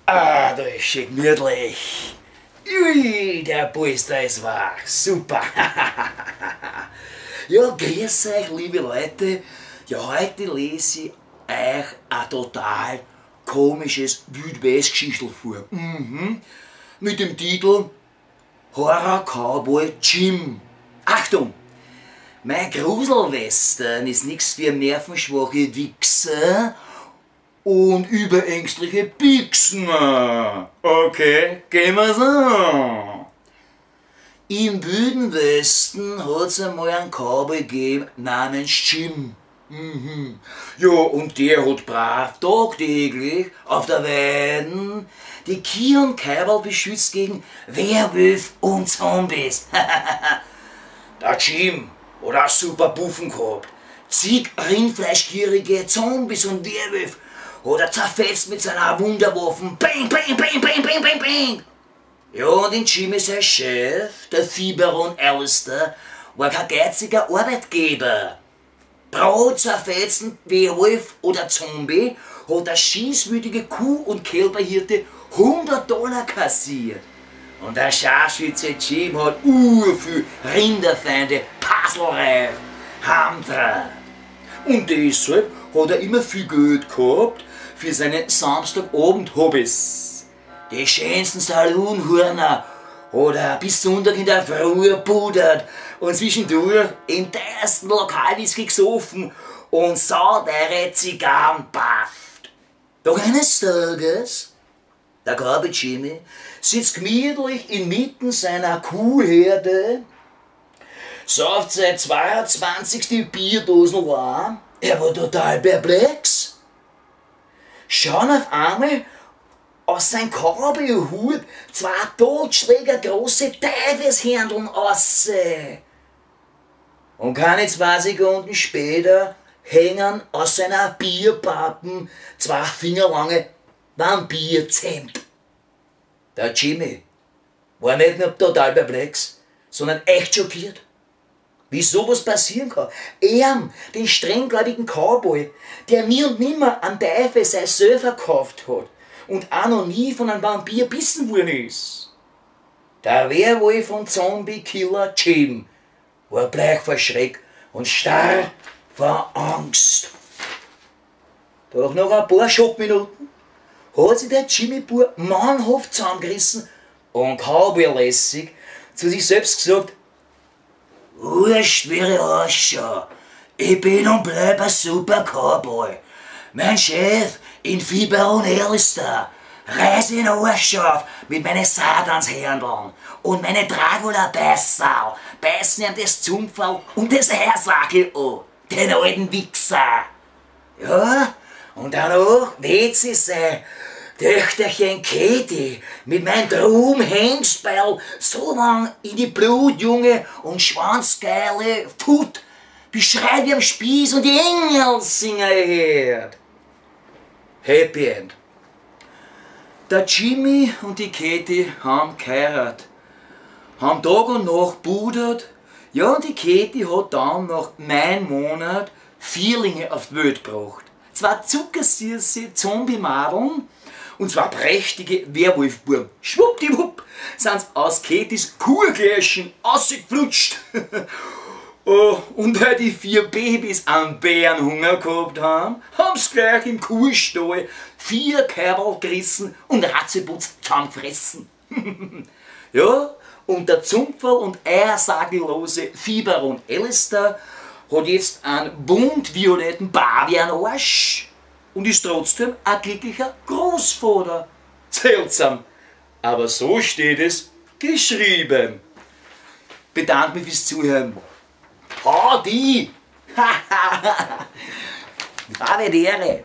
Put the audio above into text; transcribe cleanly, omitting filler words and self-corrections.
Ah, da ist schön gemütlich. Ui, der Polster ist wach. Super. Ja, grüß euch, liebe Leute. Ja, heute lese ich euch ein total komisches Wildwest-Geschichtel vor. Mhm. Mit dem Titel Horror Cowboy Jim. Achtung! Mein Gruselwestern ist nichts für nervenschwache Wichser und überängstliche Pixen. Okay, gehen wir's an. Im Wilden Westen hat's einmal einen Cowboy gegeben namens Jim. Mhm. Ja, und der hat brav tagtäglich auf der Weide die Kühe und Kälber beschützt gegen Werwölfe und Zombies. Der Jim hat auch super Buffen gehabt. Zig rindfleischgierige Zombies und Werwölfe hat er zerfetzt mit seiner Wunderwaffe. Bang, bang, bang, bang, bang, bang, bang. Ja, und in Jimmy sein Chef, der Fieberon Alistair, war kein geiziger Arbeitgeber. Pro zerfetzen Werwolf oder Zombie hat der schießwütige Kuh- und Kälberhirte $100 kassiert. Und der Scharfschütze Jim hat urviel Rinderfeinde puzzlereif heimgetragen. Und deshalb hat er immer viel Geld gehabt für seine Samstagabend-Hobbys. Die schönsten Saloonhörner hat er bis Sonntag in der Früh pudert und zwischendurch im teuersten Lokalwhisky gesoffen und sauteure Zigarren pafft. Doch eines Tages, der Cowboy Jimmy sitzt gemütlich inmitten seiner Kuhherde, sauft seit 22 die Bierdosen warm, er war total perplex. Schauen auf einmal aus seinem Cowboy-Hut zwei Totschläger große Teufelshändeln aus. Und keine 2 Sekunden später hängen aus seiner Bierpappen zwei fingerlange Vampirzähne. Der Jimmy war nicht nur total perplex, sondern echt schockiert. Wie sowas passieren kann. Er, den strenggläubigen Cowboy, der nie und nimmer am Teufel sein Söll verkauft hat und auch noch nie von einem Vampir bissen worden ist. Der Werwolf und Zombie-Killer Jim war bleich vor Schreck und starr vor Angst. Doch nach ein paar Schockminuten hat sich der Jimmy Bub mannhaft zusammengerissen und cowboylässig zu sich selbst gesagt: Wurscht, wie ich ausschau, ich bin und bleib ein super Cowboy. Mein Chef in Fieber und Alistair reiß den Arsch auf mit meinen Satanshändeln und meine Dracula-Beißerl beißen ihm das Zumpferl und das Eiersackel an, den alten Wichser. Ja, und danach weht sie sein Töchterchen Katie mit meinem Traumhengstbeil so lang in die blutjunge und schwanzgeile Put, beschreit wie am Spieß und die Engel singen hört. Happy End. Der Jimmy und die Katie haben geheiratet, haben Tag und Nacht pudert, ja, und die Katie hat dann nach 9 Monaten Vierlinge auf die Welt gebracht. Zwei zuckersüße Zombie-Madeln und zwei prächtige Werwolfbuben. Schwuppdiwupp sind's aus Katies Kuhgläschen ausgeflutscht. Oh, und weil die 4 Babys einen Bärenhunger gehabt haben, haben's gleich im Kuhstall 4 Kerl gerissen und Ratzeputz zusammengefressen. Ja, und der Zumpferl und eiersagellose Fieberon Alistair hat jetzt einen bunt-violetten Pavianarsch und ist trotzdem ein glücklicher Großvater. Seltsam, aber so steht es geschrieben. Bedanke mich fürs Zuhören. Hadi! Habe die Ehre!